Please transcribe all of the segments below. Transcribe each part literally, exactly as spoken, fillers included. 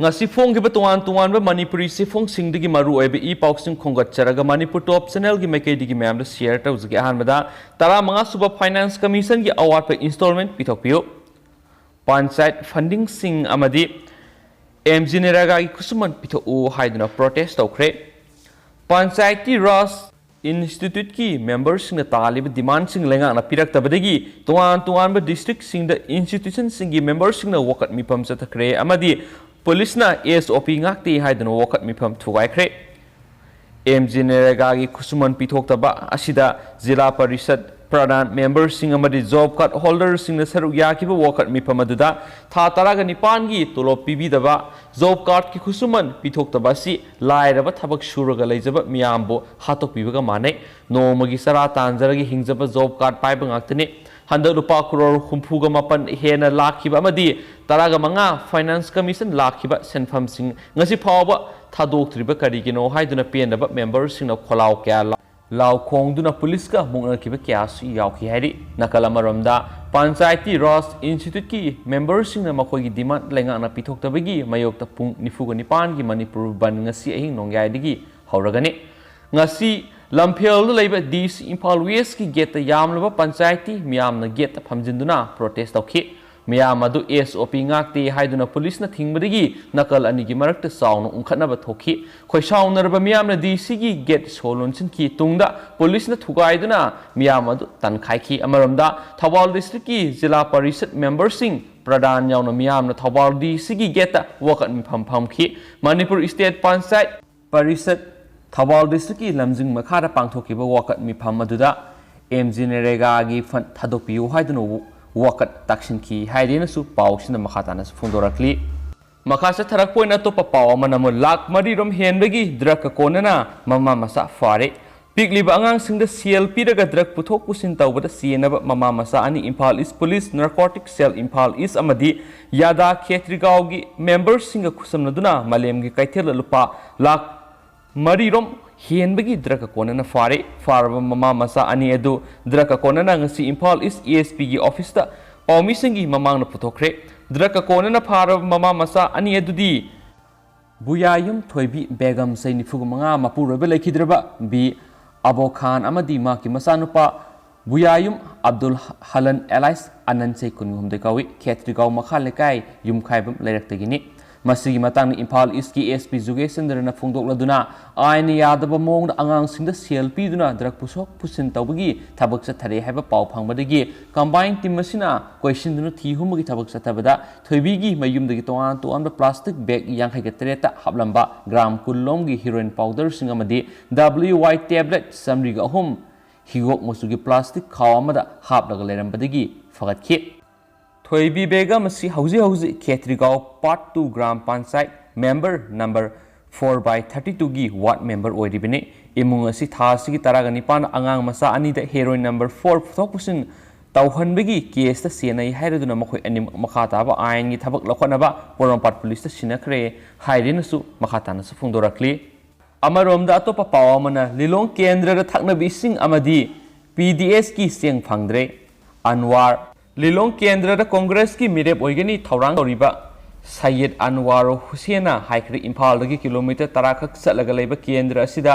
ꯉꯁꯤ ꯐꯣꯡꯈꯤꯕ ꯇꯣꯉꯥꯟ ꯇꯣꯉꯥꯟꯕ ꯃꯅꯤꯄꯨꯔꯤ ꯆꯦꯐꯣꯡꯁꯤꯡꯗꯒꯤ ꯃꯔꯨ ꯑꯣꯏꯕ ꯏ ꯄꯥꯎꯁꯤꯡ ꯈꯣꯝꯒꯠꯆꯔꯒ ꯃꯅꯤꯄꯨꯔ ꯇꯣꯞ ꯆꯦꯅꯦꯜꯒꯤ ꯃꯥꯏꯀꯩꯗꯒꯤ ꯃꯌꯥꯝꯗ ꯁꯤꯌꯔ ꯇꯧꯖꯒꯦ꯫ ꯑꯍꯥꯟꯕꯗ, ꯇꯔꯥꯃꯉꯥ ꯁꯨꯕ ꯐꯥꯏꯅꯥꯟꯁ ꯀꯃꯤꯁꯟꯒꯤ ꯑꯋꯥꯠꯄ ꯏꯟꯁꯇꯣꯜꯃꯦꯟ ꯄꯤꯊꯣꯛꯄꯤꯌꯨ, ꯄꯟꯆꯥꯌꯠ ꯐꯟꯗꯤꯡꯁꯤꯡ ꯑꯃꯗꯤ ꯑꯦꯝ ꯖꯤ ꯅꯔꯦꯒꯥꯒꯤ ꯈꯨꯠꯁꯨꯃꯟ ꯄꯤꯊꯣꯛꯎ ꯍꯥꯏꯗꯨꯅ ꯄ꯭ꯔꯣꯇꯦꯁ ꯇꯧꯈ꯭ꯔꯦ꯫ ꯄꯟꯆꯥꯌꯠꯇꯤ ꯔꯥꯖ ꯏꯟꯁꯇꯤꯇ꯭ꯌꯨꯠꯀꯤ ꯃꯦꯝꯕꯔꯁꯤꯡꯅ ꯇꯥꯜꯂꯤꯕ ꯗꯤꯃꯥꯟꯁꯤꯡ ꯂꯩꯉꯥꯛꯅ ꯄꯤꯔꯛꯇꯕꯗꯒꯤ ꯇꯣꯉꯥꯟ ꯇꯣꯉꯥꯟꯕ ꯗꯤꯁꯇ꯭ꯔꯤꯛꯁꯤꯡꯗ ꯏꯟꯁꯇꯤꯇ꯭ꯌꯨꯁꯟꯁꯤꯡꯒꯤ ꯃꯦꯝꯕꯔꯁꯤꯡꯅ ꯋꯥꯀꯠ ꯃꯤꯐꯝ ꯆꯠꯊꯈ꯭ꯔꯦ ꯑꯃꯗꯤ ꯄꯨꯂꯤꯁꯅ ꯑꯦꯁ ꯑꯣ ꯄꯤ ꯉꯥꯛꯇꯦ ꯍꯥꯏꯗꯨꯅ ꯋꯥꯀꯠ ꯃꯤꯐꯝ ꯊꯨꯒꯥꯏꯈ꯭ꯔꯦ꯫ ꯑꯦꯝ ꯖꯤ ꯅꯔꯦꯒꯥꯒꯤ ꯈꯨꯠꯁꯨꯃꯟ ꯄꯤꯊꯣꯛꯇꯕ ꯑꯁꯤꯗ ꯖꯤꯂꯥ ꯄꯔꯤꯁꯠ ꯄ꯭ꯔꯙꯥꯟ ꯃꯦꯝꯕꯔꯁꯤꯡ ꯑꯃꯗꯤ ꯖꯣꯕ ꯀꯥꯔꯗ ꯍꯣꯜꯗꯔꯁꯤꯡꯅ ꯁꯔꯨꯛ ꯌꯥꯈꯤꯕ ꯋꯥꯀꯠ ꯃꯤꯐꯝ ꯑꯗꯨꯗ ꯊꯥ ꯇꯔꯥꯒ ꯅꯤꯄꯥꯟꯒꯤ ꯇꯣꯂꯣꯞ ꯄꯤꯕꯤꯗꯕ, ꯖꯣꯕ ꯀꯥꯔꯗꯀꯤ ꯈꯨꯠꯁꯨꯃꯟ ꯄꯤꯊꯣꯛꯇꯕ ꯑꯁꯤ ꯂꯥꯏꯔꯕ ꯊꯕꯛ ꯁꯨꯔꯒ ꯂꯩꯖꯕ ꯃꯤꯌꯥꯝꯕꯨ ꯍꯥꯠꯇꯣꯛꯄꯤꯕꯒ ꯃꯥꯟꯅꯩ꯫ ꯅꯣꯡꯃꯒꯤ ꯆꯔꯥ ꯇꯥꯟꯖꯔꯒ ꯍꯤꯡꯖꯕ ꯖꯣꯕ ꯀꯥꯔꯗ ꯄꯥꯏꯕ ꯉꯥꯛꯇꯅꯤ꯫ ꯍꯟꯗꯛ ꯂꯨꯄꯥ ꯀ꯭ꯔꯣꯔ ꯍꯨꯝꯐꯨꯒ ꯃꯥꯄꯟ ꯍꯦꯟꯅ ꯂꯥꯛꯈꯤꯕ ꯑꯃꯗꯤ ꯇꯔꯥꯒ ꯃꯉꯥ ꯐꯥꯏꯅꯥꯟꯁ ꯀꯃꯤꯁꯟ ꯂꯥꯛꯈꯤꯕ ꯁꯦꯟꯐꯝꯁꯤꯡ ꯉꯁꯤ ꯐꯥꯎꯕ ꯊꯥꯗꯣꯛꯇ꯭ꯔꯤꯕ ꯀꯔꯤꯒꯤꯅꯣ ꯍꯥꯏꯗꯨꯅ ꯄꯦꯟꯗꯕ ꯃꯦꯝꯕꯔꯁꯤꯡꯅ ꯈꯣꯜꯂꯥꯎ ꯀꯌꯥ ꯂꯥꯎ ꯈꯣꯡꯗꯨꯅ ꯄꯨꯂꯤꯁꯀ ꯃꯨꯛꯅꯈꯤꯕ ꯀꯌꯥꯁꯨ ꯌꯥꯎꯈꯤ ꯍꯥꯏꯔꯤ꯫ ꯅꯥꯀꯜ ꯑꯃꯔꯣꯝꯗ, ꯄꯟꯆꯥꯌꯠꯇꯤ ꯔꯥꯖ ꯏꯟꯁꯇꯤꯇ꯭ꯌꯨꯠꯀꯤ ꯃꯦꯝꯕꯔꯁꯤꯡꯅ ꯃꯈꯣꯏꯒꯤ ꯗꯤꯃꯥꯟ ꯂꯩꯉꯥꯛꯅ ꯄꯤꯊꯣꯛꯇꯕꯒꯤ ꯃꯥꯌꯣꯛꯇ ꯄꯨꯡ ꯅꯤꯐꯨꯒ ꯅꯤꯄꯥꯟꯒꯤ ꯃꯅꯤꯄꯨꯔ ꯕꯟ ꯉꯁꯤ ꯑꯍꯤꯡ ꯅꯣꯡꯌꯥꯏꯗꯒꯤ ꯍꯧꯔꯒꯅꯤ꯫ ꯉꯁꯤ ꯂꯝꯐꯦꯜꯗ ꯂꯩꯕ ꯗꯤ ꯁꯤ ꯏꯝꯐꯥꯜ ꯋꯦꯁꯀꯤ ꯒꯦꯠꯇ ꯌꯥꯝꯂꯕ ꯄꯟꯆꯥꯌꯠꯇꯤ ꯃꯤꯌꯥꯝꯅ ꯒꯦꯠꯇ ꯐꯝꯖꯤꯟꯗꯨꯅ ꯄ꯭ꯔꯣꯇꯦꯁ ꯇꯧꯈꯤ꯫ ꯃꯤꯌꯥꯝ ꯑꯗꯨ ꯑꯦꯁ ꯑꯣ ꯄꯤ ꯉꯥꯛꯇꯦ ꯍꯥꯏꯗꯨꯅ ꯄꯨꯂꯤꯁꯅ ꯊꯤꯡꯕꯗꯒꯤ ꯅꯥꯀꯜ ꯑꯅꯤꯒꯤ ꯃꯔꯛꯇ ꯆꯥꯎꯅ ꯎꯪꯈꯠꯅꯕ ꯊꯣꯛꯈꯤ꯫ ꯈꯣꯏꯁꯥꯎꯅꯔꯕ ꯃꯤꯌꯥꯝꯅ ꯗꯤ ꯁꯤꯒꯤ ꯒꯦꯠ ꯁꯣ ꯂꯣꯟꯁꯤꯟꯈꯤ꯫ ꯇꯨꯡꯗ ꯄꯨꯂꯤꯁꯅ ꯊꯨꯒꯥꯏꯗꯨꯅ ꯃꯤꯌꯥꯝ ꯑꯗꯨ ꯇꯥꯟꯈꯥꯏꯈꯤ꯫ ꯑꯃꯔꯣꯝꯗ, ꯊꯧꯕꯥꯜ ꯗꯤꯁꯇ꯭ꯔꯤꯛꯀꯤ ꯖꯤꯂꯥ ꯄꯔꯤꯁꯠ ꯃꯦꯝꯕꯔꯁꯤꯡ ꯄ꯭ꯔꯙꯥꯟ ꯌꯥꯎꯅ ꯃꯤꯌꯥꯝꯅ ꯊꯧꯕꯥꯜ ꯗꯤ ꯁꯤꯒꯤ ꯒꯦꯠꯇ ꯋꯥꯀꯠ ꯃꯤꯐꯝ ꯐꯝꯈꯤ꯫ ꯃꯅꯤꯄꯨꯔ ꯁ꯭ꯇꯦꯠ ꯄꯟꯆꯥꯌꯠ ꯄꯔꯤꯁꯠ ꯊꯧꯕꯥꯜ ꯗꯤꯁꯇ꯭ꯔꯤꯛꯀꯤ ꯂꯝꯖꯤꯡ ꯃꯈꯥꯗ ꯄꯥꯡꯊꯣꯛꯈꯤꯕ ꯋꯥꯀꯠ ꯃꯤꯐꯝ ꯑꯗꯨꯗ ꯑꯦꯝ ꯖꯤ ꯅꯔꯦꯒꯥꯒꯤ ꯐꯟ ꯊꯥꯗꯣꯛꯄꯤꯌꯨ ꯍꯥꯏꯗꯨꯅ ꯋꯥꯀꯠ ꯇꯥꯛꯁꯤꯟꯈꯤ ꯍꯥꯏꯔꯦꯅꯁꯨ ꯄꯥꯎꯁꯤꯅ ꯃꯈꯥ ꯇꯥꯅꯁꯨ ꯐꯣꯡꯗꯣꯔꯛꯂꯤ꯫ ꯃꯈꯥ ꯆꯠꯊꯔꯛꯄ ꯑꯣꯏꯅ ꯑꯇꯣꯞꯄ ꯄꯥꯎ ꯑꯃꯅ ꯑꯃꯨꯛ ꯂꯥꯈ ꯃꯔꯤ ꯔꯣꯝ ꯍꯦꯟꯕꯒꯤ ꯗ꯭ꯔꯒꯀ ꯀꯣꯟꯅꯅ ꯃꯃꯥ ꯃꯆꯥ ꯐꯥꯔꯦ꯫ ꯄꯤꯛꯂꯤꯕ ꯑꯉꯥꯡꯁꯤꯡꯗ ꯁꯦꯜ ꯄꯤꯔꯒ ꯗ꯭ꯔꯒ ꯄꯨꯊꯣꯛ ꯄꯨꯁꯤꯟ ꯇꯧꯕꯗ ꯆꯦꯟꯅꯕ ꯃꯃꯥ ꯃꯆꯥ ꯑꯅꯤ ꯏꯝꯐꯥꯜ ꯏꯁ ꯄꯨꯂꯤꯁ, ꯅꯥꯔꯀꯣꯇꯤꯛ ꯁꯦꯜ ꯏꯝꯐꯥꯜ ꯏꯁ ꯑꯃꯗꯤ ꯌꯥꯗꯥ ꯈꯦꯇ꯭ꯔꯤꯒꯥꯎꯒꯤ ꯃꯦꯝꯕꯔꯁꯤꯡꯒ ꯈꯨꯠꯁꯝꯅꯗꯨꯅ ꯃꯥꯂꯦꯝꯒꯤ ꯀꯩꯊꯦꯜꯗ ꯂꯨꯄꯥ ꯂꯥꯈ ꯃꯔꯤ ꯔꯣꯝ ꯍꯦꯟꯕꯒꯤ ꯗ꯭ꯔꯒ ꯀꯣꯟꯅꯅ ꯐꯥꯔꯦ꯫ ꯐꯥꯔꯕ ꯃꯃꯥ ꯃꯆꯥ ꯑꯅꯤ ꯑꯗꯨ ꯗ꯭ꯔꯒ ꯀꯣꯟꯅꯅ ꯉꯁꯤ ꯏꯝꯐꯥꯜ ꯏꯁ ꯑꯦ ꯑꯦꯁ ꯄꯤꯒꯤ ꯑꯣꯐꯤꯁꯇ ꯄꯥꯎꯃꯤꯁꯤꯡꯒꯤ ꯃꯃꯥꯡꯗ ꯄꯨꯊꯣꯛꯈ꯭ꯔꯦ꯫ ꯗ꯭ꯔꯛꯀ ꯀꯣꯟꯅꯅ ꯐꯥꯔꯕ ꯃꯃꯥ ꯃꯆꯥ ꯑꯅꯤ ꯑꯗꯨꯗꯤ ꯕꯨꯌꯥꯌꯨꯝ ꯊꯣꯏꯕꯤ ꯕꯦꯒꯝ, ꯆꯍꯤ ꯅꯤꯐꯨꯒ ꯃꯉꯥ, ꯃꯄꯨꯔꯣꯏꯕ ꯂꯩꯈꯤꯗ꯭ꯔꯕ ꯕꯤ ꯑꯕꯣ ꯈꯥꯟ ꯑꯃꯗꯤ ꯃꯍꯥꯛꯀꯤ ꯃꯆꯥꯅꯨꯄꯥ ꯕꯨꯌꯥꯌꯨꯝ ꯑꯕꯗꯨꯜ ꯍꯂꯟ ꯑꯦꯂꯥꯏꯁ ꯑꯅꯟ, ꯆꯍꯤ ꯀꯨꯟꯍꯨꯝꯗꯣꯏ ꯀꯧꯏ, ꯈꯦꯇ꯭ꯔꯤꯒꯥꯎ ꯃꯈꯥ ꯂꯩꯀꯥꯏ ꯌꯨꯝꯈꯥꯏꯕꯝ ꯂꯩꯔꯛꯇꯒꯤꯅꯤ꯫ ꯃꯁꯤꯒꯤ ꯃꯇꯥꯡꯗ ꯏꯝꯐꯥꯜ ꯏꯁꯀꯤ ꯑꯦꯁ ꯄꯤ ꯖꯨꯒꯦꯁꯆꯟꯗ꯭ꯔꯅ ꯐꯣꯡꯗꯣꯛꯂꯗꯨꯅ, ꯑꯥꯏꯟꯅ ꯌꯥꯗꯕ ꯃꯑꯣꯡꯗ ꯑꯉꯥꯡꯁꯤꯡꯗ ꯁꯦꯜ ꯄꯤꯗꯨꯅ ꯗ꯭ꯔꯒ ꯄꯨꯊꯣꯛ ꯄꯨꯁꯤꯟ ꯇꯧꯕꯒꯤ ꯊꯕꯛ ꯆꯠꯊꯔꯦ ꯍꯥꯏꯕ ꯄꯥꯎ ꯐꯪꯕꯗꯒꯤ ꯀꯝꯕꯥꯏꯟ ꯇꯤꯝ ꯑꯁꯤꯅ ꯀꯣꯏꯁꯤꯟꯗꯨꯅ ꯊꯤ ꯍꯨꯝꯕꯒꯤ ꯊꯕꯛ ꯆꯠꯊꯕꯗ ꯊꯣꯏꯕꯤꯒꯤ ꯃꯌꯨꯝꯗꯒꯤ ꯇꯣꯉꯥꯟ ꯇꯣꯉꯥꯟꯕ ꯄ꯭ꯂꯥꯁꯇꯤꯛ ꯕꯦꯒ ꯌꯥꯡꯈꯩꯒ ꯇꯔꯦꯠꯇ ꯍꯥꯞꯂꯝꯕ ꯒ꯭ꯔꯥꯝ ꯀꯨꯟ ꯂꯣꯝꯒꯤ ꯍꯤꯔꯣꯏꯟ ꯄꯥꯎꯗꯔꯁꯤꯡ ꯑꯃꯗꯤ ꯗꯕ꯭ꯂꯤꯌꯨ ꯋꯥꯏ ꯇꯦꯕ꯭ꯂꯦꯠ ꯆꯥꯃꯔꯤꯒ ꯑꯍꯨꯝ, ꯍꯤꯒꯣꯛ ꯃꯆꯨꯒꯤ ꯄ꯭ꯂꯥꯁꯇꯤꯛ ꯈꯥꯎ ꯑꯃꯗ ꯍꯥꯞꯂꯒ ꯂꯩꯔꯝꯕꯗꯒꯤ ꯐꯒꯠꯈꯤ꯫ ꯊꯣꯏꯕꯤ ꯕꯦꯒꯝ ꯑꯁꯤ ꯍꯧꯖꯤꯛ ꯍꯧꯖꯤꯛ Khetrigao part two gram panchayat member number four by thirty ꯇꯨꯒꯤ ꯋꯥꯔꯗ ꯃꯦꯝꯕꯔ ꯑꯣꯏꯔꯤꯕꯅꯤ꯫ ꯏꯃꯨꯡ ꯑꯁꯤ ꯊꯥ ꯑꯁꯤꯒꯤ ꯇꯔꯥꯒ ꯅꯤꯄꯥꯟꯗ ꯑꯉꯥꯡ ꯃꯆꯥ ꯑꯅꯤꯗ ꯍꯦꯔꯣꯏꯟ ꯅꯝꯕꯔ ꯐꯣꯔ ꯄꯨꯊꯣꯛ ꯄꯨꯁꯤꯟ ꯇꯧꯍꯟꯕꯒꯤ ꯀꯦꯁꯇ ꯆꯦꯟꯅꯩ ꯍꯥꯏꯔꯗꯨꯅ ꯃꯈꯣꯏ ꯑꯅꯤꯃꯛ ꯃꯈꯥ ꯇꯥꯕ ꯑꯥꯏꯟꯒꯤ ꯊꯕꯛ ꯂꯧꯈꯠꯅꯕ ꯄꯣꯔꯣꯝꯄꯥꯠ ꯄꯨꯂꯤꯁꯇ ꯁꯤꯟꯅꯈ꯭ꯔꯦ ꯍꯥꯏꯔꯦꯅꯁꯨ ꯃꯈꯥ ꯇꯥꯅꯁꯨ ꯐꯣꯡꯗꯣꯔꯛꯂꯤ꯫ ꯑꯃꯔꯣꯝꯗ ꯑꯇꯣꯞꯄ ꯄꯥꯎ ꯑꯃꯅ ꯂꯤꯂꯣꯡ ꯀꯦꯟꯗ꯭ꯔꯗ ꯊꯛꯅꯕ ꯏꯁꯤꯡ ꯑꯃꯗꯤ ꯄꯤ ꯗꯤ ꯑꯦꯁꯀꯤ ꯆꯦꯡ ꯐꯪꯗ꯭ꯔꯦ꯫ ꯑꯟꯋꯥꯔ꯫ ꯂꯤꯂꯣꯡ ꯀꯦꯟꯗ꯭ꯔꯗ ꯀꯣꯡꯒ꯭ꯔꯦꯁꯀꯤ ꯃꯤꯔꯦꯞ ꯑꯣꯏꯒꯅꯤ ꯊꯧꯔꯥꯡ ꯇꯧꯔꯤꯕ ꯁꯌꯦꯗ ꯑꯟꯋꯥꯔ ꯍꯨꯁꯦꯟꯅ ꯍꯥꯏꯈ꯭ꯔꯦ, ꯏꯝꯐꯥꯜꯗꯒꯤ ꯀꯤꯂꯣꯃꯤꯇꯔ ꯇꯔꯥ ꯈꯛ ꯆꯠꯂꯒ ꯂꯩꯕ ꯀꯦꯟꯗ꯭ꯔ ꯑꯁꯤꯗ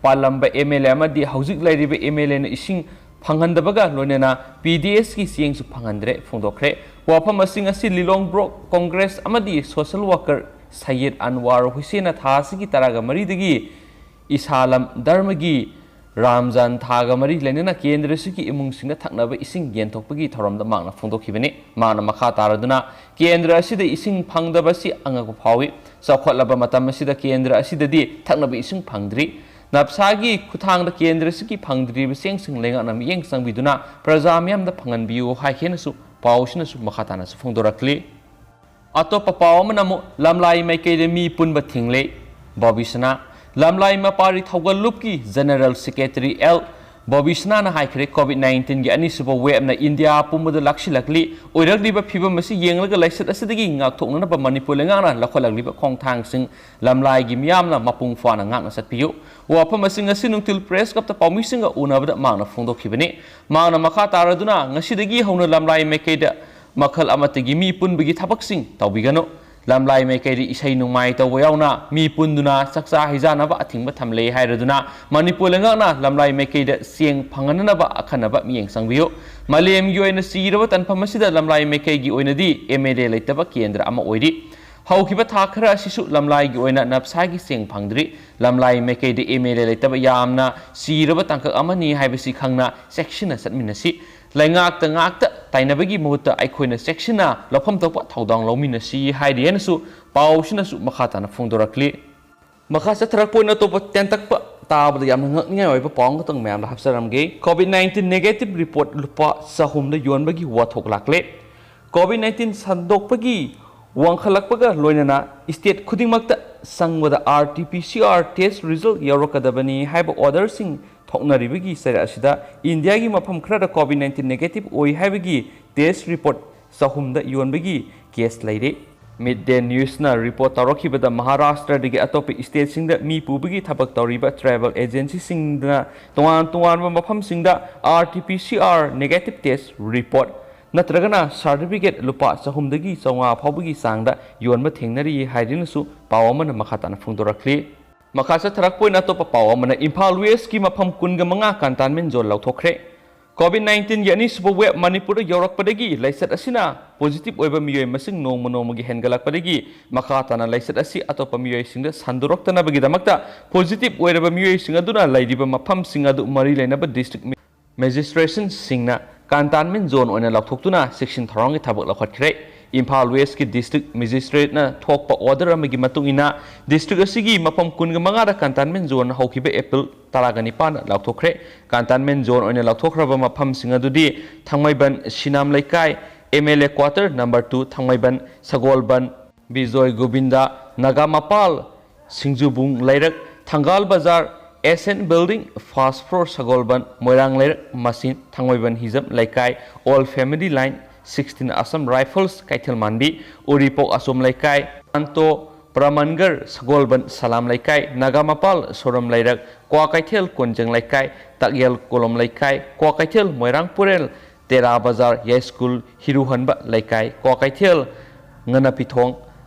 ꯄꯥꯜꯂꯝꯕ ꯑꯦꯝ ꯑꯦꯜ ꯑꯦ ꯑꯃꯗꯤ ꯍꯧꯖꯤꯛ ꯂꯩꯔꯤꯕ ꯑꯦꯝ ꯑꯦꯜ ꯑꯦꯅ ꯏꯁꯤꯡ ꯐꯪꯍꯟꯗꯕꯒ ꯂꯣꯏꯅꯅ ꯄꯤ ꯗꯤ ꯑꯦꯁꯀꯤ ꯆꯦꯡꯁꯨ ꯐꯪꯍꯟꯗ꯭ꯔꯦ ꯐꯣꯡꯗꯣꯛꯈ꯭ꯔꯦ꯫ ꯋꯥꯐꯝ ꯑꯁꯤ ꯉꯁꯤ ꯂꯤꯂꯣꯡ ꯕ꯭ꯂꯣꯛ ꯀꯣꯡꯒ꯭ꯔꯦꯁ ꯑꯃꯗꯤ ꯁꯣꯁꯦꯜ ꯋꯥꯀꯔ ꯁꯌꯦꯗ ꯑꯟꯋꯥꯔ ꯍꯨꯁꯦꯟꯅ ꯊꯥ ꯑꯁꯤꯒꯤ ꯇꯔꯥꯒ ꯃꯔꯤꯗꯒꯤ ꯏꯁꯥꯂꯝ ꯙꯔꯃꯒꯤ ꯔꯥꯝꯖꯥꯟ ꯊꯥꯒ ꯃꯔꯤ ꯂꯩꯅꯅ ꯀꯦꯟꯗ꯭ꯔ ꯑꯁꯤꯒꯤ ꯏꯃꯨꯡꯁꯤꯡꯗ ꯊꯛꯅꯕ ꯏꯁꯤꯡ ꯌꯦꯟꯊꯣꯛꯄꯒꯤ ꯊꯧꯔꯝꯗ ꯃꯍꯥꯛꯅ ꯐꯣꯡꯗꯣꯛꯈꯤꯕꯅꯤ꯫ ꯃꯍꯥꯛꯅ ꯃꯈꯥ ꯇꯥꯔꯗꯨꯅ, ꯀꯦꯟꯗ꯭ꯔ ꯑꯁꯤꯗ ꯏꯁꯤꯡ ꯐꯪꯗꯕ ꯑꯁꯤ ꯑꯉꯛꯄ ꯐꯥꯎꯏ꯫ ꯆꯥꯎꯈꯠꯂꯕ ꯃꯇꯝ ꯑꯁꯤꯗ ꯀꯦꯟꯗ꯭ꯔ ꯑꯁꯤꯗꯗꯤ ꯊꯛꯅꯕ ꯏꯁꯤꯡ ꯐꯪꯗ꯭ꯔꯤ꯫ ꯅꯞꯁꯥꯒꯤ ꯈꯨꯠꯊꯥꯡꯗ ꯀꯦꯟꯗ꯭ꯔ ꯑꯁꯤꯒꯤ ꯐꯪꯗ꯭ꯔꯤꯕ ꯆꯦꯡꯁꯤꯡ ꯂꯩꯉꯥꯛꯅ ꯃꯤꯠꯌꯦꯡ ꯆꯪꯕꯤꯗꯨꯅ ꯄ꯭ꯔꯖꯥ ꯃꯤꯌꯥꯝꯗ ꯐꯪꯍꯟꯕꯤꯌꯨ ꯍꯥꯏꯈꯤꯅꯁꯨ ꯄꯥꯎ ꯑꯁꯤꯅꯁꯨ ꯃꯈꯥ ꯇꯥꯅꯁꯨ ꯐꯣꯡꯗꯣꯔꯛꯂꯤ꯫ ꯑꯇꯣꯞꯄ ꯄꯥꯎ ꯑꯃꯅ ꯑꯃꯨꯛ ꯂꯝꯂꯥꯏ ꯃꯥꯏꯀꯩꯗ ꯃꯤ ꯄꯨꯟꯕ ꯊꯤꯡꯂꯦ꯫ ꯕꯣꯕꯤꯁꯅꯥ꯫ ꯂꯝꯂꯥꯏ ꯃꯄꯥꯔꯤ ꯊꯧꯒꯜ ꯂꯨꯞꯀꯤ ꯖꯦꯅꯦꯔꯦꯜ ꯁꯦꯀ꯭ꯔꯦꯇꯔꯤ ꯑꯦꯜ ꯕꯣꯕꯤꯁꯅꯥꯅ ꯍꯥꯏꯈ꯭ꯔꯦ, ꯀꯣꯚꯤꯗ ꯅꯥꯏꯟꯇꯤꯟꯒꯤ ꯑꯅꯤꯁꯨꯕ ꯋꯦꯕꯅ ꯏꯟꯗꯤꯌꯥ ꯄꯨꯝꯕꯗ ꯂꯥꯛꯁꯤꯜꯂꯛꯂꯤ꯫ ꯑꯣꯏꯔꯛꯂꯤꯕ ꯐꯤꯕꯝ ꯑꯁꯤ ꯌꯦꯡꯂꯒ ꯂꯥꯏꯆꯠ ꯑꯁꯤꯗꯒꯤ ꯉꯥꯛꯊꯣꯛꯅꯅꯕ ꯃꯅꯤꯄꯨꯔ ꯂꯩꯉꯥꯛꯅ ꯂꯧꯈꯠꯂꯛꯂꯤꯕ ꯈꯣꯡꯊꯥꯡꯁꯤꯡ ꯂꯝꯂꯥꯏꯒꯤ ꯃꯤꯌꯥꯝꯅ ꯃꯄꯨꯡ ꯐꯥꯅ ꯉꯥꯛꯅ ꯆꯠꯄꯤꯌꯨ꯫ ꯋꯥꯐꯝ ꯑꯁꯤ ꯉꯁꯤ ꯅꯨꯡꯊꯤꯜ ꯄ꯭ꯔꯦꯁ ꯀ꯭ꯂꯕꯇ ꯄꯥꯎꯃꯤꯁꯤꯡꯒ ꯎꯅꯕꯗ ꯃꯍꯥꯛꯅ ꯐꯣꯡꯗꯣꯛꯈꯤꯕꯅꯤ꯫ ꯃꯍꯥꯛꯅ ꯃꯈꯥ ꯇꯥꯔꯗꯨꯅ, ꯉꯁꯤꯗꯒꯤ ꯍꯧꯅ ꯂꯝꯂꯥꯏ ꯃꯥꯏꯀꯩꯗ ꯃꯈꯜ ꯑꯃꯠꯇꯒꯤ ꯃꯤ ꯄꯨꯟꯕꯒꯤ ꯊꯕꯛꯁꯤꯡ ꯇꯧꯕꯤꯒꯅꯨ꯫ ꯂꯝꯂꯥꯏ ꯃꯥꯏꯀꯩꯗ ꯏꯁꯩ ꯅꯨꯡꯃꯥꯏ ꯇꯧꯕ ꯌꯥꯎꯅ ꯃꯤ ꯄꯨꯟꯗꯨꯅ ꯆꯥꯛꯆꯥ ꯍꯩꯖꯥꯅꯕ ꯑꯊꯤꯡꯕ ꯊꯝꯂꯦ ꯍꯥꯏꯔꯗꯨꯅ ꯃꯅꯤꯄꯨꯔ ꯂꯩꯉꯥꯛꯅ ꯂꯝꯂꯥꯏ ꯃꯥꯏꯀꯩꯗ ꯆꯦꯡ ꯐꯪꯍꯟꯅꯅꯕ ꯑꯈꯟꯅꯕ ꯃꯤꯠꯌꯦꯡ ꯆꯪꯕꯤꯌꯨ꯫ ꯃꯥꯂꯦꯝꯒꯤ ꯑꯣꯏꯅ ꯆꯤꯔꯕ ꯇꯥꯟꯐꯝ ꯑꯁꯤꯗ ꯂꯝꯂꯥꯏ ꯃꯥꯏꯀꯩꯒꯤ ꯑꯣꯏꯅꯗꯤ ꯑꯦꯝ ꯑꯦꯜ ꯑꯦ ꯂꯩꯇꯕ ꯀꯦꯟꯗ꯭ꯔ ꯑꯃ ꯑꯣꯏꯔꯤ꯫ ꯍꯧꯈꯤꯕ ꯊꯥ ꯈꯔ ꯑꯁꯤꯁꯨ ꯂꯝꯂꯥꯏꯒꯤ ꯑꯣꯏꯅ ꯅꯞꯁꯥꯒꯤ ꯆꯦꯡ ꯐꯪꯗ꯭ꯔꯤ꯫ ꯂꯝꯂꯥꯏ ꯃꯥꯏꯀꯩꯗ ꯑꯦꯝ ꯑꯦꯜ ꯑꯦ ꯂꯩꯇꯕ ꯌꯥꯝꯅ ꯆꯤꯔꯕ ꯇꯥꯡꯀꯛ ꯑꯃꯅꯤ ꯍꯥꯏꯕꯁꯤ ꯈꯪꯅ ꯆꯦꯛꯁꯤꯟꯅ ꯆꯠꯃꯤꯟꯅꯁꯤ꯫ ꯂꯩꯉꯥꯛꯇ ꯉꯥꯛꯇ ꯇꯥꯏꯅꯕꯒꯤ ꯃꯍꯨꯠꯇ ꯑꯩꯈꯣꯏꯅ ꯆꯦꯛꯁꯤꯟꯅ ꯂꯧꯐꯝ ꯊꯣꯛꯄ ꯊꯧꯗꯥꯡ ꯂꯧꯃꯤꯟꯅꯁꯤ ꯍꯥꯏꯔꯤ ꯍꯥꯏꯅꯁꯨ ꯄꯥꯎꯁꯤꯅꯁꯨ ꯃꯈꯥ ꯇꯥꯅ ꯐꯣꯡꯗꯣꯔꯛꯂꯤ꯫ ꯃꯈꯥ ꯆꯠꯊꯔꯛꯄ ꯑꯣꯏꯅ ꯑꯇꯣꯞꯄ ꯇꯦꯟꯇꯛꯄ ꯇꯥꯕꯗ ꯌꯥꯝꯅ ꯉꯛꯅꯤꯡꯉꯥꯏ ꯑꯣꯏꯕ ꯄꯥꯎ ꯑꯃꯈꯛꯇꯪ ꯃꯌꯥꯝꯗ ꯍꯥꯞꯆꯔꯝꯒꯦ꯫ ꯀꯣꯚꯤꯗ ꯅꯥꯏꯟꯇꯤꯟ ꯅꯦꯒꯦꯇꯤꯚ ꯔꯤꯄꯣꯔꯠ ꯂꯨꯄꯥ ꯆꯍꯨꯝꯗ ꯌꯣꯟꯕꯒꯤ ꯋꯥꯊꯣꯛ ꯂꯥꯛꯂꯦ꯫ ꯀꯣꯚꯤꯗ ꯅꯥꯏꯟꯇꯤꯟ ꯁꯟꯗꯣꯛꯄꯒꯤ ꯋꯥꯡꯈꯠꯂꯛꯄꯒ ꯂꯣꯏꯅꯅ ꯁ꯭ꯇꯦꯠ ꯈꯨꯗꯤꯡꯃꯛꯇ ꯆꯪꯕꯗ R T P C R test result ꯌꯧꯔꯛꯀꯗꯕꯅꯤ ꯍꯥꯏꯕ ꯑꯣꯔꯗꯔꯁꯤꯡ ꯊꯣꯛꯅꯔꯤꯕꯒꯤ ꯆꯩꯔꯛ ꯑꯁꯤꯗ ꯏꯟꯗꯤꯌꯥꯒꯤ ꯃꯐꯝ ꯈꯔꯗ ꯀꯣꯚꯤꯗ ꯅꯥꯏꯟꯇꯤꯟ ꯅꯦꯒꯦꯇꯤꯚ ꯑꯣꯏ ꯍꯥꯏꯕꯒꯤ ꯇꯦꯁ ꯔꯤꯄꯣꯔꯠ ꯆꯍꯨꯝꯗ ꯌꯣꯟꯕꯒꯤ ꯀꯦꯁ ꯂꯩꯔꯤ꯫ ꯃꯤꯗ ꯗꯦ ꯅ꯭ꯌꯨꯁꯅ ꯔꯤꯄꯣꯔꯠ ꯇꯧꯔꯛꯈꯤꯕꯗ ꯃꯍꯥꯔꯥꯁꯇ꯭ꯔꯗꯒꯤ ꯑꯇꯣꯞꯄ ꯁ꯭ꯇꯦꯠꯁꯤꯡꯗ ꯃꯤ ꯄꯨꯕꯒꯤ ꯊꯕꯛ ꯇꯧꯔꯤꯕ ꯇ꯭ꯔꯥꯚꯦꯜ ꯑꯦꯖꯦꯟꯁꯤꯁꯤꯡꯗꯅ ꯇꯣꯉꯥꯟ ꯇꯣꯉꯥꯟꯕ ꯃꯐꯝꯁꯤꯡꯗ R T P C R negative test report ꯅꯠꯇ꯭ꯔꯒꯅ ꯁꯥꯔꯇꯤꯐꯤꯀꯦꯠ ꯂꯨꯄꯥ ꯆꯍꯨꯝꯗꯒꯤ ꯆꯥꯝꯃꯉꯥ ꯐꯥꯎꯕꯒꯤ ꯆꯥꯡꯗ ꯌꯣꯟꯕ ꯊꯦꯡꯅꯔꯤ ꯍꯥꯏꯗꯨꯅꯁꯨ ꯄꯥꯎ ꯑꯃꯅ ꯃꯈꯥ ꯇꯥꯅ ꯐꯣꯡꯗꯣꯔꯛꯂꯤ꯫ ꯃꯈꯥ ꯆꯠꯊꯔꯛꯄ ꯑꯣꯏꯅ ꯑꯇꯣꯞꯄ ꯄꯥꯎ ꯑꯃꯅ ꯏꯝꯐꯥꯜ ꯋꯦꯁꯀꯤ ꯃꯐꯝ ꯀꯨꯟꯒ ꯃꯉꯥ ꯀꯟꯇꯥꯟꯃꯦꯟ ꯖꯣꯟ ꯂꯥꯎꯊꯣꯛꯈ꯭ꯔꯦ꯫ ꯀꯣꯚꯤꯗ ꯅꯥꯏꯟꯇꯤꯟꯒꯤ ꯑꯅꯤꯁꯨꯕ ꯋꯦꯕ ꯃꯅꯤꯄꯨꯔꯗ ꯌꯧꯔꯛꯄꯗꯒꯤ ꯂꯥꯏꯆꯠ ꯑꯁꯤꯅ ꯄꯣꯖꯤꯇꯤꯚ ꯑꯣꯏꯕ ꯃꯤꯑꯣꯏ ꯃꯁꯤꯡ ꯅꯣꯡꯃ ꯅꯣꯡꯃꯒꯤ ꯍꯦꯟꯒꯠꯂꯛꯄꯗꯒꯤ ꯃꯈꯥ ꯇꯥꯅ ꯂꯥꯏꯆꯠ ꯑꯁꯤ ꯑꯇꯣꯞꯄ ꯃꯤꯑꯣꯏꯁꯤꯡꯗ ꯁꯟꯗꯣꯔꯛꯇꯅꯕꯒꯤꯗꯃꯛꯇ ꯄꯣꯖꯤꯇꯤꯚ ꯑꯣꯏꯔꯕ ꯃꯤꯑꯣꯏꯁꯤꯡ ꯑꯗꯨꯅ ꯂꯩꯔꯤꯕ ꯃꯐꯝꯁꯤꯡ ꯑꯗꯨ ꯃꯔꯤ ꯂꯩꯅꯕ ꯗꯤꯁꯇ꯭ꯔꯤꯛ ꯃꯦꯖꯤꯁꯇ꯭ꯔꯦꯠꯁꯤꯡꯅ ꯀꯟꯇꯥꯟꯃꯦꯟ ꯖꯣꯟ ꯑꯣꯏꯅ ꯂꯥꯎꯊꯣꯛꯇꯨꯅ ꯆꯦꯛꯁꯤꯟ ꯊꯧꯔꯥꯡꯒꯤ ꯊꯕꯛ ꯂꯧꯈꯠꯈ꯭ꯔꯦ꯫ ꯏꯝꯐꯥꯜ ꯋꯦꯁꯀꯤ ꯗꯤꯁꯇ꯭ꯔꯤꯛ ꯃꯦꯖꯤꯁꯇ꯭ꯔꯦꯠꯅ ꯊꯣꯛꯄ ꯑꯣꯔꯗꯔ ꯑꯃꯒꯤ ꯃꯇꯨꯡ ꯏꯟꯅ ꯗꯤꯁꯇ꯭ꯔꯤꯛ ꯑꯁꯤꯒꯤ ꯃꯐꯝ ꯀꯨꯟꯒ ꯃꯉꯥꯗ ꯀꯟꯇꯥꯟꯃꯦꯟ ꯖꯣꯟ ꯍꯧꯈꯤꯕ ꯑꯦꯄ꯭ꯔꯤꯜ ꯇꯔꯥꯒ ꯅꯤꯄꯥꯟꯗ ꯂꯥꯎꯊꯣꯛꯈ꯭ꯔꯦ꯫ ꯀꯟꯇꯥꯟꯃꯦꯟ ꯖꯣꯟ ꯑꯣꯏꯅ ꯂꯥꯎꯊꯣꯛꯈ꯭ꯔꯕ ꯃꯐꯝꯁꯤꯡ ꯑꯗꯨꯗꯤ Thangmeiband Sinam Leikai, M L A quarter number two Thangmeiband, Sagolband, Bijoy Govind, Nagamapal, Singjubung Leirak, Thangal Bazar, S N building, first floor Sagolband, Moirang Leirak Machin, Thangmeiband Hijam Leikai, old family line, sixteen Assam rifles Keithel Manbi, ꯎꯔꯤꯄꯣꯛ ꯑꯁꯣꯝ ꯂꯩꯀꯥꯏ, ꯑꯟꯇꯣ ꯄ꯭ꯔꯃꯟꯒꯔ ꯁꯒꯣꯜꯕꯟ ꯁꯂꯥꯝ ꯂꯩꯀꯥꯏ, ꯅꯥꯒꯥꯃꯄꯥꯜ ꯁꯣꯔꯝ ꯂꯩꯔꯛ, ꯀ꯭ꯋꯥꯀꯩꯊꯦꯜ ꯀꯣꯟꯖꯪ ꯂꯩꯀꯥꯏ, ꯇꯥꯛꯌꯦꯜ ꯀꯣꯂꯣꯝ ꯂꯩꯀꯥꯏ, ꯀ꯭ꯋꯥꯀꯩꯊꯦꯜ ꯃꯣꯏꯔꯥꯡ ꯄꯨꯔꯦꯜ, ꯇꯦꯔꯥ ꯕꯖꯥꯔ, ꯌꯥꯏꯁ꯭ꯀꯨꯜ, ꯍꯤꯔꯨꯍꯟꯕ ꯂꯩꯀꯥꯏ, ꯀ꯭ꯋꯥꯀꯩꯊꯦꯜ, ꯉꯅꯄꯤꯊꯣꯡ,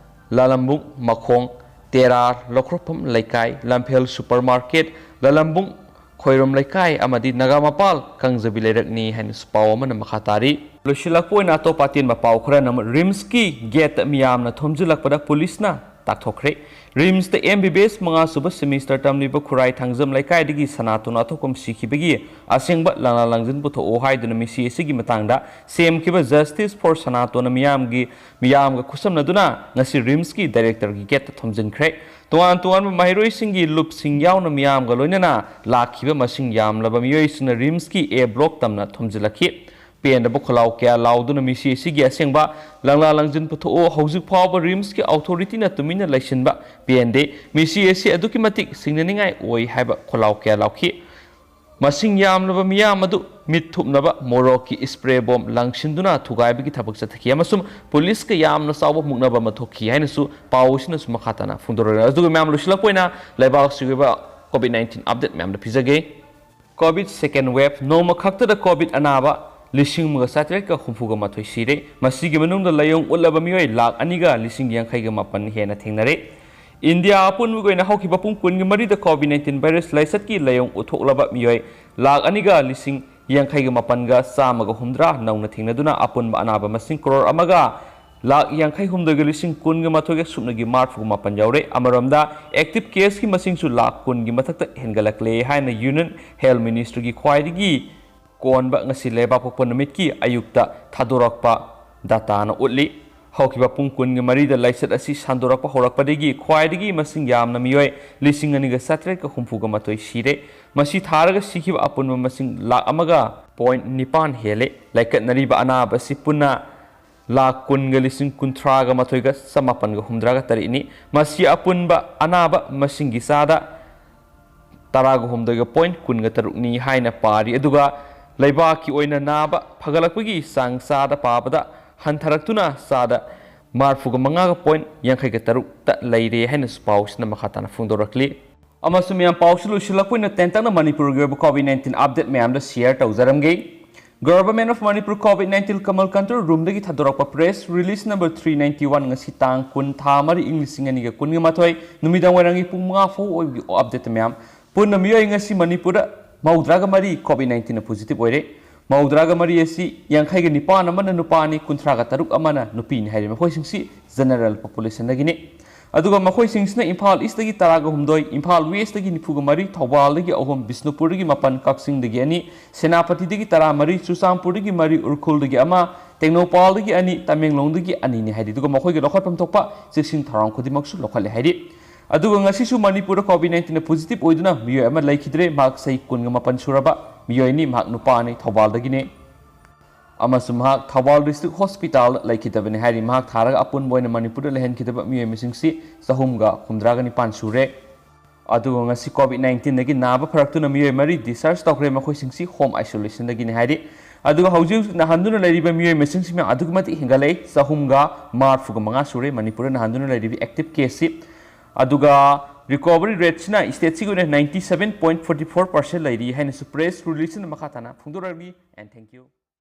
ꯂꯥꯂꯝꯕꯨꯡ ꯃꯈꯣꯡ, ꯇꯦꯔꯥ ꯂꯧꯈ꯭ꯔꯣꯛꯐꯝ ꯂꯩꯀꯥꯏ, ꯂꯝꯐꯦꯜ ꯁꯨꯄꯔ ꯃꯥꯔꯀꯦꯠ, ꯂꯥꯂꯝꯕꯨꯡ ꯈꯣꯏꯔꯣꯝ ꯂꯩꯀꯥꯏ ꯑꯃꯗꯤ ꯅꯥꯒꯥꯃꯄꯥꯜ ꯀꯥꯡꯖꯕꯤ ꯂꯩꯔꯛꯅꯤ ꯍꯥꯏꯅꯁꯨ ꯄꯥꯎ ꯑꯃꯅ ꯃꯈꯥ ꯇꯥꯔꯤ꯫ ꯂꯣꯏꯁꯤꯜꯂꯛꯄ ꯑꯣꯏꯅ ꯑꯇꯣꯞꯄ ꯑꯇꯦꯟꯕ ꯄꯥꯎ ꯈꯔꯅ ꯑꯃꯨꯛ ꯔꯤꯝꯁꯀꯤ ꯒꯦꯠꯇ ꯃꯤꯌꯥꯝꯅ ꯊꯣꯝꯖꯤꯜꯂꯛꯄꯗ ꯄꯨꯂꯤꯁꯅ ꯇꯥꯛꯊꯣꯛꯈ꯭ꯔꯦ꯫ ꯔꯤꯝꯁꯇ ꯑꯦꯝ ꯕꯤ ꯕꯤ ꯑꯦꯁ ꯃꯉꯥ ꯁꯨꯕ ꯁꯦꯃꯤꯁꯇꯔ ꯇꯝꯂꯤꯕ ꯈꯨꯔꯥꯏ ꯊꯥꯡꯖꯝ ꯂꯩꯀꯥꯏꯗꯒꯤ ꯁꯅꯥꯇꯣꯟ ꯑꯊꯣꯛꯄꯝ ꯁꯤꯈꯤꯕꯒꯤ ꯑꯁꯦꯡꯕ ꯂꯪꯂꯥ ꯂꯪꯖꯤꯟ ꯄꯨꯊꯣꯛꯑꯣ ꯍꯥꯏꯗꯨꯅ ꯃꯤꯁꯤ ꯑꯁꯤꯒꯤ ꯃꯇꯥꯡꯗ ꯁꯦꯝꯈꯤꯕ Justice for ꯁꯅꯥꯇꯣꯟꯅ ꯃꯤꯌꯥꯝꯒꯤ, ꯃꯤꯌꯥꯝꯒ ꯈꯨꯠꯁꯝꯅꯗꯨꯅ ꯉꯁꯤ ꯔꯤꯝꯁꯀꯤ ꯗꯥꯏꯔꯦꯛꯇꯔꯒꯤ ꯒꯦꯠꯇ ꯊꯣꯝꯖꯤꯟꯈ꯭ꯔꯦ꯫ ꯇꯣꯉꯥꯟ ꯇꯣꯉꯥꯟꯕ ꯃꯍꯩꯔꯣꯏꯁꯤꯡꯒꯤ ꯂꯨꯞꯁꯤꯡ ꯌꯥꯎꯅ ꯃꯤꯌꯥꯝꯒ ꯂꯣꯏꯅꯅ ꯂꯥꯛꯈꯤꯕ ꯃꯁꯤꯡ ꯌꯥꯝꯂꯕ ꯃꯤꯑꯣꯏꯁꯤꯡꯅ ꯔꯤꯝꯁꯀꯤ ꯑꯦ ꯕ꯭ꯂꯣꯛ ꯇꯝꯅ ꯊꯣꯝꯖꯤꯜꯂꯛꯈꯤ꯫ ꯄꯦꯟꯗꯕ ꯈꯣꯜꯂꯥꯎ ꯀꯌꯥ ꯂꯥꯎꯗꯨꯅ ꯃꯤꯁꯤ ꯑꯁꯤꯒꯤ ꯑꯁꯦꯡꯕ ꯂꯪꯂꯥ ꯂꯪꯖꯤꯟ ꯄꯨꯊꯣꯛꯑꯣ, ꯍꯧꯖꯤꯛ ꯐꯥꯎꯕ ꯔꯤꯝꯁꯀꯤ ꯑꯣꯊꯣꯔꯤꯇꯤꯅ ꯇꯨꯃꯤꯟꯅ ꯂꯩꯁꯤꯟꯕ ꯄꯦꯟꯗꯦ, ꯃꯤꯁꯤ ꯑꯁꯤ ꯑꯗꯨꯛꯀꯤ ꯃꯇꯤꯛ ꯁꯤꯡꯅꯅꯤꯡꯉꯥꯏ ꯑꯣꯏ ꯍꯥꯏꯕ ꯈꯣꯜꯂꯥꯎ ꯀꯌꯥ ꯂꯥꯎꯈꯤ꯫ ꯃꯁꯤꯡ ꯌꯥꯝꯂꯕ ꯃꯤꯌꯥꯝ ꯑꯗꯨ ꯃꯤꯠ ꯊꯨꯞꯅꯕ ꯃꯣꯔꯣꯛꯀꯤ ꯏꯁꯄ꯭ꯔꯦ ꯕꯣꯝ ꯂꯪꯁꯤꯟꯗꯨꯅ ꯊꯨꯒꯥꯏꯕꯒꯤ ꯊꯕꯛ ꯆꯠꯊꯈꯤ ꯑꯃꯁꯨꯡ ꯄꯨꯂꯤꯁꯀ ꯌꯥꯝꯅ ꯆꯥꯎꯕ ꯃꯨꯛꯅꯕ ꯑꯃ ꯊꯣꯛꯈꯤ ꯍꯥꯏꯅꯁꯨ ꯄꯥꯎ ꯑꯁꯤꯅꯁꯨ ꯃꯈꯥ ꯇꯥꯅ ꯐꯣꯡꯗꯣꯔꯛꯂꯤ꯫ ꯑꯗꯨꯒ ꯃꯌꯥꯝ ꯂꯣꯏꯁꯤꯜꯂꯛꯄ ꯑꯣꯏꯅ ꯂꯩꯕꯥꯛ ꯑꯁꯤꯒꯤ ꯑꯣꯏꯕ COVID nineteen update ꯃꯌꯥꯝꯗ ꯄꯤꯖꯒꯦ꯫ COVID second wave, ꯅꯣꯡꯃ ꯈꯛꯇꯗ COVID ꯑꯅꯥꯕ ꯂꯤꯁꯤꯡ ꯑꯃꯒ ꯆꯥꯇꯔꯦꯠꯀ ꯍꯨꯝꯐꯨꯒ ꯃꯥꯊꯣꯏ ꯁꯤꯔꯦ꯫ ꯃꯁꯤꯒꯤ ꯃꯅꯨꯡꯗ ꯂꯥꯏꯑꯣꯡ ꯎꯠꯂꯕ ꯃꯤꯑꯣꯏ ꯂꯥꯈ ꯑꯅꯤꯒ ꯂꯤꯁꯤꯡ ꯌꯥꯡꯈꯩꯒ ꯃꯥꯄꯟ ꯍꯦꯟꯅ ꯊꯦꯡꯅꯔꯦ꯫ ꯏꯟꯗꯤꯌꯥ ꯑꯄꯨꯟꯕꯒꯤ ꯑꯣꯏꯅ ꯍꯧꯈꯤꯕ ꯄꯨꯡ ꯀꯨꯟꯒ ꯃꯔꯤꯗ COVID nineteen ꯚꯥꯏꯔꯁ ꯂꯥꯏꯆꯠꯀꯤ ꯂꯥꯏꯑꯣꯡ ꯎꯠꯊꯣꯛꯂꯕ ꯃꯤꯑꯣꯏ ꯂꯥꯈ ꯑꯅꯤꯒ ꯂꯤꯁꯤꯡ ꯌꯥꯡꯈꯩꯒ ꯃꯥꯄꯟꯒ ꯆꯥꯝꯃꯒ ꯍꯨꯝꯗ꯭ꯔꯥ ꯅꯧꯅ ꯊꯦꯡꯅꯗꯨꯅ ꯑꯄꯨꯟꯕ ꯑꯅꯥꯕ ꯃꯁꯤꯡ ꯀꯔꯣꯔ ꯑꯃꯒ ꯂꯥꯈ ꯌꯥꯡꯈꯩ ꯍꯨꯝꯗꯣꯏꯒ ꯂꯤꯁꯤꯡ ꯀꯨꯟꯒ ꯃꯥꯊꯣꯏꯒ ꯁꯨꯞꯅꯒꯤ ꯃꯔꯤꯐꯨꯒ ꯃꯥꯄꯟ ꯌꯧꯔꯦ꯫ ꯑꯃꯔꯣꯝꯗ, ꯑꯦꯛꯇꯤꯚ ꯀꯦꯁꯀꯤ ꯃꯁꯤꯡꯁꯨ ꯂꯥꯈ ꯀꯨꯟꯒꯤ ꯃꯊꯛꯇ ꯍꯦꯟꯒꯠꯂꯛꯂꯦ ꯍꯥꯏꯅ ꯌꯨꯅꯤꯌꯟ ꯍꯦꯜꯊ ꯃꯤꯅꯤꯁꯇ꯭ꯔꯤꯒꯤ ꯈ꯭ꯋꯥꯏꯗꯒꯤ ꯀꯣꯟꯕ ꯉꯁꯤ ꯂꯩꯕꯥꯛꯄꯣꯛꯄ ꯅꯨꯃꯤꯠꯀꯤ ꯑꯌꯨꯛꯇ ꯊꯥꯗꯣꯔꯛꯄ ꯗꯥꯇꯥꯅ ꯎꯠꯂꯤ꯫ ꯍꯧꯈꯤꯕ ꯄꯨꯡ ꯀꯨꯟꯒ ꯃꯔꯤꯗ ꯂꯥꯏꯆꯠ ꯑꯁꯤ ꯁꯟꯗꯣꯔꯛꯄ ꯍꯧꯔꯛꯄꯗꯒꯤ ꯈ꯭ꯋꯥꯏꯗꯒꯤ ꯃꯁꯤꯡ ꯌꯥꯝꯅ ꯃꯤꯑꯣꯏ ꯂꯤꯁꯤꯡ ꯑꯅꯤꯒ ꯆꯥꯇꯔꯦꯠꯀ ꯍꯨꯝꯐꯨꯒ ꯃꯥꯊꯣꯏ ꯁꯤꯔꯦ꯫ ꯃꯁꯤ ꯊꯥꯔꯒ ꯁꯤꯈꯤꯕ ꯑꯄꯨꯟꯕ ꯃꯁꯤꯡ ꯂꯥꯈ ꯑꯃꯒ ꯄꯣꯏꯟꯠ ꯅꯤꯄꯥꯟ ꯍꯦꯜꯂꯦ꯫ ꯂꯥꯏꯀꯠꯅꯔꯤꯕ ꯑꯅꯥꯕ ꯑꯁꯤ ꯄꯨꯟꯅ ꯂꯥꯈ ꯀꯨꯟꯒ ꯂꯤꯁꯤꯡ ꯀꯨꯟꯊ꯭ꯔꯥꯒ ꯃꯥꯊꯣꯏꯒ ꯆꯃꯥꯄꯟꯒ ꯍꯨꯝꯗ꯭ꯔꯥꯒ ꯇꯔꯦꯠꯅꯤ꯫ ꯃꯁꯤ ꯑꯄꯨꯟꯕ ꯑꯅꯥꯕ ꯃꯁꯤꯡꯒꯤ ꯆꯥꯗ ꯇꯔꯥꯒ ꯍꯨꯝꯗꯣꯏꯒ ꯄꯣꯏꯟꯠ ꯀꯨꯟꯒ ꯇꯔꯨꯛꯅꯤ ꯍꯥꯏꯅ ꯄꯥꯔꯤ꯫ ꯑꯗꯨꯒ ꯂꯩꯕꯥꯛꯀꯤ ꯑꯣꯏꯅ ꯅꯥꯕ ꯐꯒꯠꯂꯛꯄꯒꯤ ꯆꯥꯡ ꯆꯥꯗ ꯄꯥꯕꯗ ꯍꯟꯊꯔꯛꯇꯨꯅ ꯆꯥꯗ ꯃꯔꯤꯐꯨꯒ ꯃꯉꯥꯒ ꯄꯣꯏꯟꯠ ꯌꯥꯡꯈꯩꯒ ꯇꯔꯨꯛꯇ ꯂꯩꯔꯦ ꯍꯥꯏꯅꯁꯨ ꯄꯥꯎꯁꯤꯅ ꯃꯈꯥ ꯇꯥꯅ ꯐꯣꯡꯗꯣꯔꯛꯂꯤ꯫ ꯑꯃꯁꯨꯡ ꯃꯌꯥꯝ, ꯄꯥꯎꯁꯤ ꯂꯣꯏꯁꯤꯜꯂꯛꯄ ꯑꯣꯏꯅ ꯇꯦꯟꯇꯛꯅ ꯃꯅꯤꯄꯨꯔꯒꯤ ꯑꯣꯏꯕ COVID nineteen update ꯃꯌꯥꯝꯗ share ꯇꯧꯖꯔꯝꯒꯦ꯫ Government of Manipur COVID nineteen Kamal control roomꯗꯒꯤ ꯊꯥꯗꯣꯔꯛꯄ press release number three ninety one, ꯉꯁꯤ ꯇꯥꯡ ꯀꯨꯟ, ꯊꯥ ꯃꯔꯤ, ꯏꯪ ꯂꯤꯁꯤꯡ ꯑꯅꯤꯒ ꯀꯨꯟꯒ ꯃꯥꯊꯣꯏ, ꯅꯨꯃꯤꯗꯥꯡ ꯋꯥꯏꯔꯝꯒꯤ ꯄꯨꯡ ꯃꯉꯥ ꯐꯥꯎ ꯑꯣꯏꯕꯒꯤ update ꯃꯌꯥꯝ꯫ ꯄꯨꯟꯅ ꯃꯤꯑꯣꯏ ꯉꯁꯤ ꯃꯅꯤꯄꯨꯔꯗ ꯃꯧꯗ꯭ꯔꯥꯒ ꯃꯔꯤ COVID nineteen positive ꯑꯣꯏꯔꯦ꯫ ꯃꯧꯗ꯭ꯔꯥꯒ ꯃꯔꯤ ꯑꯁꯤ ꯌꯥꯡꯈꯩꯒ ꯅꯤꯄꯥꯟ ꯑꯃꯅ ꯅꯨꯄꯥꯅꯤ, ꯀꯨꯟꯊ꯭ꯔꯥꯒ ꯇꯔꯨꯛ ꯑꯃꯅ ꯅꯨꯄꯤꯅꯤ ꯍꯥꯏꯔꯤ꯫ ꯃꯈꯣꯏꯁꯤꯡꯁꯤ general populationꯗꯒꯤꯅꯤ꯫ ꯑꯗꯨꯒ ꯃꯈꯣꯏꯁꯤꯡꯁꯤꯅ ꯏꯝꯐꯥꯜ ꯏꯁꯇꯒꯤ ꯇꯔꯥꯒ ꯍꯨꯝꯗꯣꯏ, ꯏꯝꯐꯥꯜ ꯋꯦꯁꯇꯒꯤ ꯅꯤꯐꯨꯒ ꯃꯔꯤ, ꯊꯧꯕꯥꯜꯗꯒꯤ ꯑꯍꯨꯝ, ꯕꯤꯁꯅꯨꯄꯨꯔꯗꯒꯤ ꯃꯥꯄꯟ, ꯀꯛꯆꯤꯡꯗꯒꯤ ꯑꯅꯤ, ꯁꯦꯅꯥꯄꯇꯤꯗꯒꯤ ꯇꯔꯥꯃꯔꯤ, ꯆꯨꯔꯆꯥꯟꯄꯨꯔꯗꯒꯤ ꯃꯔꯤ, ꯎꯈ꯭ꯔꯨꯜꯗꯒꯤ ꯑꯃ, ꯇꯦꯡꯅꯧꯄꯥꯜꯗꯒꯤ ꯑꯅꯤ, ꯇꯃꯦꯡꯂꯣꯡꯗꯒꯤ ꯑꯅꯤꯅꯤ ꯍꯥꯏꯔꯤ꯫ ꯑꯗꯨꯒ ꯃꯈꯣꯏꯒꯤ ꯂꯧꯈꯠꯐꯝ ꯊꯣꯛꯄ ꯆꯦꯛꯁꯤꯟ ꯊꯧꯔꯥꯡ ꯈꯨꯗꯤꯡꯃꯛꯁꯨ ꯂꯧꯈꯠꯂꯦ ꯍꯥꯏꯔꯤ꯫ ꯑꯗꯨꯒ ꯉꯁꯤꯁꯨ ꯃꯅꯤꯄꯨꯔꯗ COVID nineteen positive ꯑꯣꯏꯗꯨꯅ ꯃꯤꯑꯣꯏ ꯑꯃ ꯂꯩꯈꯤꯗ꯭ꯔꯦ꯫ ꯃꯍꯥꯛ ꯆꯍꯤ ꯀꯨꯟꯒ ꯃꯥꯄꯟ ꯁꯨꯔꯕ ꯃꯤꯑꯣꯏꯅꯤ꯫ ꯃꯍꯥꯛ ꯅꯨꯄꯥꯅꯤ, ꯊꯧꯕꯥꯜꯗꯒꯤꯅꯤ꯫ ꯑꯃꯁꯨꯡ ꯃꯍꯥꯛ ꯊꯧꯕꯥꯜ district hospitalꯗ ꯂꯩꯈꯤꯗꯕꯅꯤ ꯍꯥꯏꯔꯤ꯫ ꯃꯍꯥꯛ ꯊꯥꯔꯒ ꯑꯄꯨꯟꯕ ꯑꯣꯏꯅ ꯃꯅꯤꯄꯨꯔꯗ ꯂꯩꯍꯟꯈꯤꯗꯕ ꯃꯤꯑꯣꯏ ꯃꯁꯤꯡꯁꯤ ꯆꯍꯨꯝꯒ ꯍꯨꯝꯗ꯭ꯔꯥꯒ ꯅꯤꯄꯥꯟ ꯁꯨꯔꯦ꯫ ꯑꯗꯨꯒ ꯉꯁꯤ COVID nineteenꯗꯒꯤ ꯅꯥꯕ ꯐꯔꯛꯇꯨꯅ ꯃꯤꯑꯣꯏ ꯃꯔꯤ discharge ꯇꯧꯈ꯭ꯔꯦ꯫ ꯃꯈꯣꯏꯁꯤꯡꯁꯤ home isolationꯗꯒꯤꯅꯤ ꯍꯥꯏꯔꯤ꯫ ꯑꯗꯨꯒ ꯍꯧꯖꯤꯛ ꯍꯧꯖꯤꯛ ꯅꯥꯍꯟꯗꯨꯅ ꯂꯩꯔꯤꯕ ꯃꯤꯑꯣꯏ ꯃꯁꯤꯡꯁꯤꯅ ꯑꯗꯨꯛꯀꯤ ꯃꯇꯤꯛ ꯍꯦꯟꯒꯠꯂꯛꯏ, ꯆꯍꯨꯝꯒ ꯃꯔꯤꯐꯨꯒ ꯃꯉꯥ ꯁꯨꯔꯦ ꯃꯅꯤꯄꯨꯔꯗ ꯅꯥꯍꯟꯗꯨꯅ ꯂꯩꯔꯤꯕ active caseꯁꯤ꯫ ꯑꯗꯨꯒ recovery rateꯁꯤꯅ stateꯁꯤꯒꯤ ꯑꯣꯏꯅ ninety seven point forty four percent ꯂꯩꯔꯤ ꯍꯥꯏꯅꯁꯨ press releaseꯁꯤꯅ ꯃꯈꯥ ꯇꯥꯅ ꯐꯣꯡꯗꯣꯔꯛꯂꯤ꯫ And thank you.